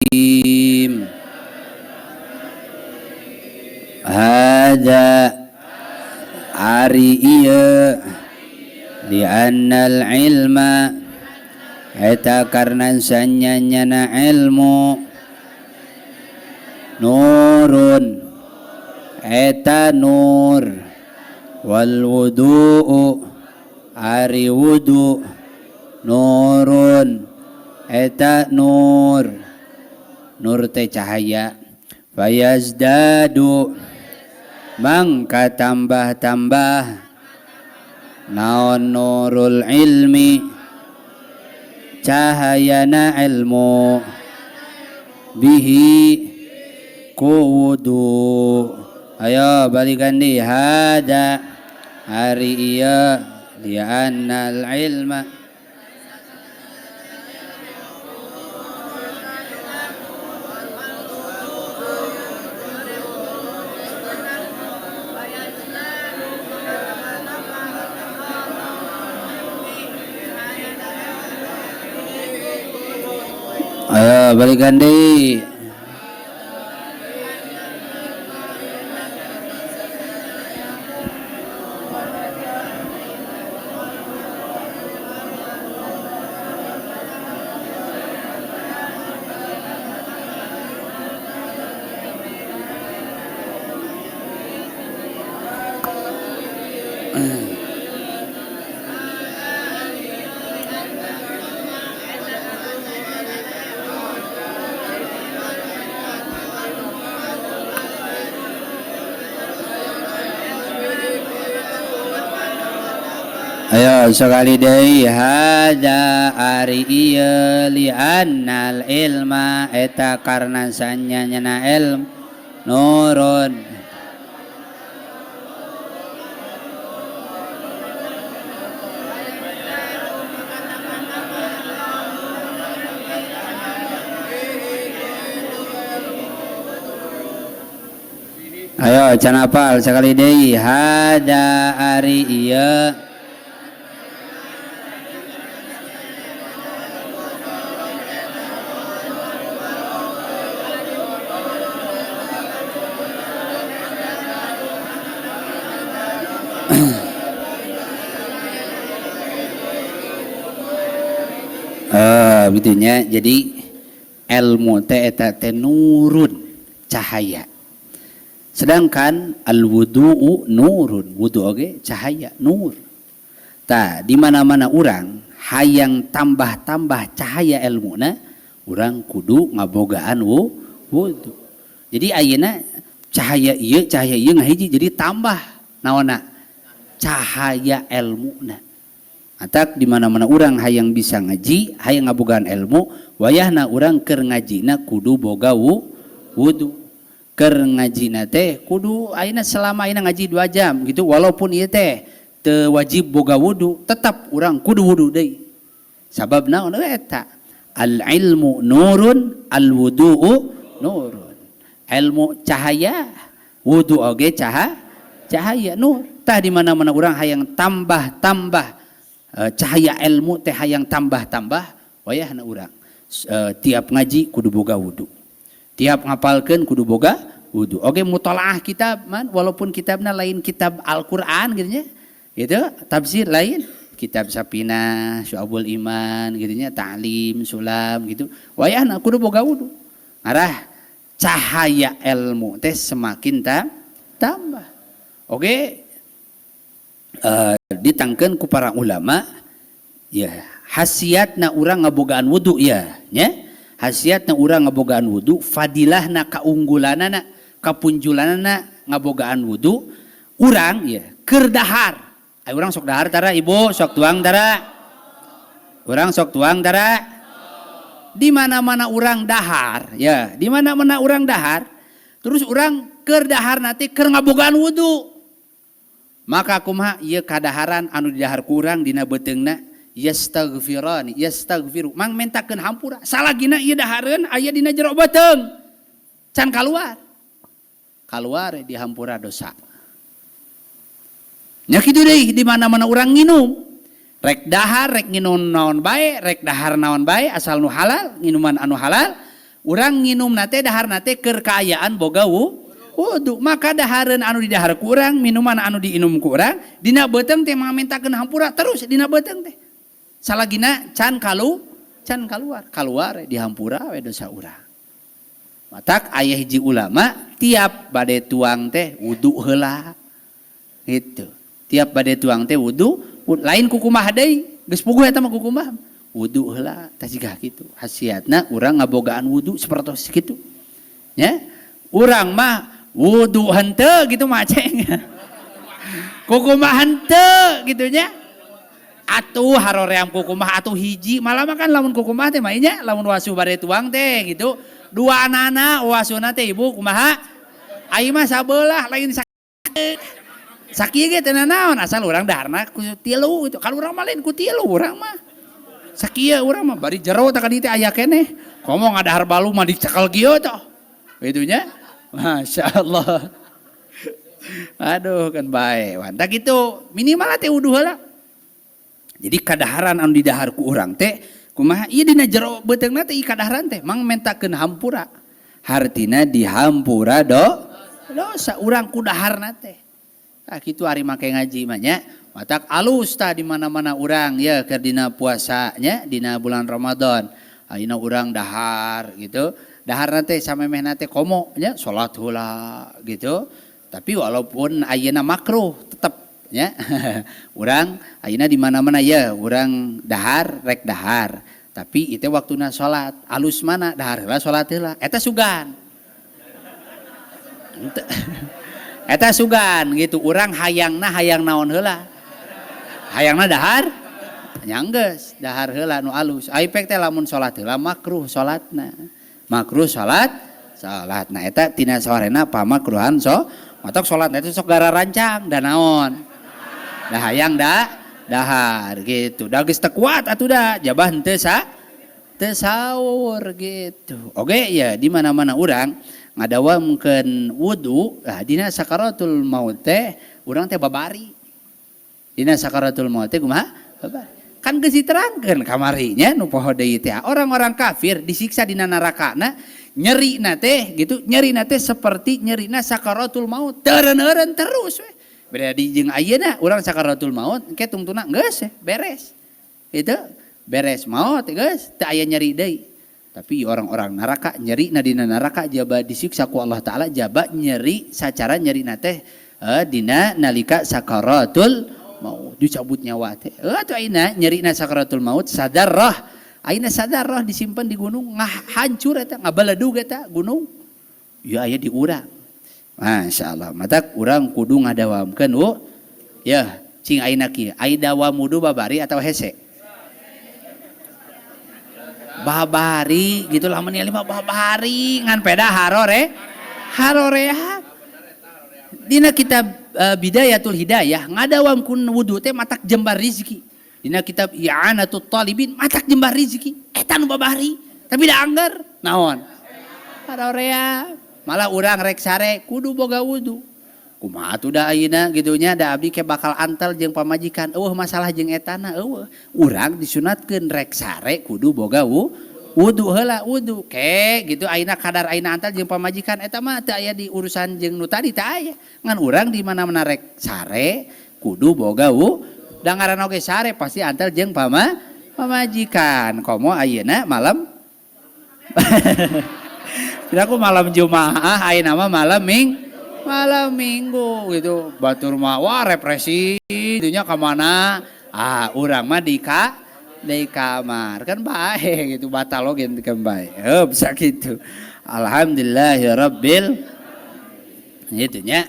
Bismillahirrahmanirrahim. Hada ari ieu li'annal ilma eta karna sanyanyana ilmu nurun eta nur wal wudu'u ari wudu nurun eta nur, nur teh cahaya, fayazdadu mangka tambah-tambah naon nurul ilmi cahayana ilmu bihi ku wudu. Ayo balikan di hada hari iya li'annal ilma. Ayo balikan di. Ayo sekali deui hada ari ieu li'annal ilma eta karna sanyanyana ilm nurun. Ayo can hafal sekali deui hada ari ieu begitunya. Jadi ilmu teh eta teh nurun cahaya, sedangkan al wudu'u nurun, wudu oge cahaya nur. Tah di mana-mana urang hayang tambah-tambah cahaya ilmuna, urang kudu ngabogaan wudu. Jadi ayeuna cahaya ieu ngahiji jadi tambah naonna cahaya ilmuna. Atak di mana-mana urang hayang bisa ngaji, hayang ngabogaan ilmu, wayahna urang keur ngajina kudu boga wudu. Keur ngajina teh kudu ayeuna selama ayeuna ngaji 2 jam gitu, walaupun ieu teh teu wajib boga wudu, tetap urang kudu wudu deui. Sabab naon eta? Al ilmu nurun, al wudu'u nurun. Ilmu cahaya, wudu oge cahaya nur. Tah di mana-mana urang hayang tambah-tambah cahaya ilmu teh hayang tambah-tambah wayahna urang tiap ngaji kudu boga wudu, tiap ngapalkeun kudu boga wudu. Oke mutalaah kitab man, walaupun kitabna lain kitab Al-Qur'an gitu nya, gitu tafsir lain, kitab Sapinah, Syu'abul Iman gitu nya, ta'lim, sulam gitu, wayahna kudu boga wudu. Arah cahaya ilmu teh semakin tambah. Oke ditangkeun ku para ulama ya, khasiatna urang ngabogaan wudu ya nya, khasiatna urang ngabogaan wudu, fadilahna kaunggulanana kapunjulanana ngabogaan wudu urang ya keur dahar. Ayo urang sok dahar tara ibu, sok tuang tara, urang sok tuang tara. Di mana-mana urang dahar ya, di mana-mana urang dahar terus urang keur dahar nanti keur ngabogaan wudu, maka kumaha ieu kadaharan anu didahar kurang dina beuteungna yastaghfirani yastaghfiru mang mentakeun hampura salagina ieu dahareun aya dina jero beuteung can kaluar kaluar dihampura dosa nya. Kitu deui di mana-mana urang nginum, rek dahar rek nginum naon bae, rek dahar naon bae asal nu halal, nginuman anu halal. Urang nginumna teh, daharna teh keur kaayaan boga wudu. Maka dahareun anu didahar ku urang, minuman anu diinum ku urang, dina beuteung teh mintakeun hampura terus dina beuteung teh. Salagina can kaluar, kaluar dihampura we dosa urang. Matak aya hiji ulama tiap bade tuang teh wudu heula gitu. Tiap bade tuang teh wudu, lain kukumaha deui, geus puguh eta mah kukumaha. Wudu heula tah jiga kitu. Khasiatna urang ngabogaan wudu sapertos kitu. Ya. Urang mah wudu henteu gitu mah, ceng. Kukumaha henteu gitu nya. Atuh haroream kukumaha atuh hiji, malah mah kan lamun kukumaha teh mah nya, lamun wasuh bade tuang teh gitu. Dua anana wasuna teh, ibu kumaha? Ayeuna mah sabelah, lain sakieu ge teu naon, asal urang daharna ku tilu gitu. Kalau urang mah lain ku tilu, urang mah. Sakieu urang mah bari jero tah ka dieu teh aya keneh. Komo ngadahar balu mah dicekel kieu toh. Gitu nya. Masya Allah. Aduh, kan bae. Tah gitu, minimal teh wudu heula. Jadi kadaharan anu didahar ku urang teh kumaha ieu dina jero beuteungna teh, kadaharan teh mang mentakeun hampura. Hartina dihampura dosa urang ku daharna teh. Tah kitu ari make ngaji mah nya. Matak alus tah di mana-mana urang ya keur dina puasa nya, dina bulan Ramadan. Ayeuna urang dahar gitu. Daharna teh samemehna teh komo nya, salat heula gitu. Tapi walaupun ayeuna makruh tetep ya. Urang ayeuna di mana-mana ya, urang dahar rek dahar. Tapi itu waktuna salat, alus mana, dahar heula salat heula. Eta sugan. Eta sugan gitu, urang hayangna hayang naon heula. Hayangna dahar nya geus, dahar heula nu alus. Ai pek teh lamun salat heula makruh salatna. Makruh salat, salat. Nah, eta tina sorena pamakruhan so, matak salat itu sok gara rancang da naon. Da hayang da dahar gitu. Da geus teu kuat atuh da jabah henteu sa teu saur gitu. Oke ya, di mana-mana urang ngadawamkeun wudu, nah dina sakaratul maut teh urang teh babari. Dina sakaratul maut teh kumaha? Babari. Kan geus diterangkeun kamari nya, nu poho deui teh orang-orang kafir disiksa dina nerakana, nyerina teh gitu, nyerina teh seperti nyerina sakaratul maut, teureun-eureun terus we. Beda di jeung ayeuna urang sakaratul maut engke tungtuna geus beres. Itu beres maut geus teu aya nyeri deui. Tapi orang-orang neraka nyeri na dina neraka jaba disiksa ku Allah Taala, jaba nyeri sacara nyerina teh dina nalika sakaratul maut dicabut nyawa teh. Atuh ayeuna nyerina sakaratul maut sadarrah. Ayeuna sadarrah disimpan di gunung, ngah hancur eta, ngabaledug eta gunung. Ya aya di urang. Masya Allah, matak urang kudu ngadawamkeun ya, cing ayeuna kieu, ai dawam wudu babari atau hese? Babari gitu lah, mun lima babari ngan peda haroream. Dina kitab Bidayatul Hidayah, ngadawamkeun wudu teh matak jembar rizki. Dina kitab I'anatut Talibin, matak jembar rizki. Eta nu babari, tapi da angger naon? Haroream. Malah urang rek sare kudu boga wudu. Kumaha atuh da ayeuna gitu nya, da abdi ke bakal antel jeung pamajikan, eueuh masalah jeung etana eueuh. Urang disunatkeun rek sare kudu boga wudu heula, wudu. Ke gitu ayeuna kadar ayeuna antel jeung pamajikan eta mah teu aya di urusan jeung nu tadi, teu aya. Ngan urang di mana-mana rek sare kudu boga wudu. Da ngaranna oge sare pasti antel jeung pamajikan. Komo ayeuna malam. Tidak, aku malam Jumaah, ayeuna mah malam Minggu gitu. Batur mah wah represi itunya ka mana? Ah, urang mah di kamar kan bae gitu, batal oge kan bae. Heup sakitu. Alhamdulillahirabbil itu nya.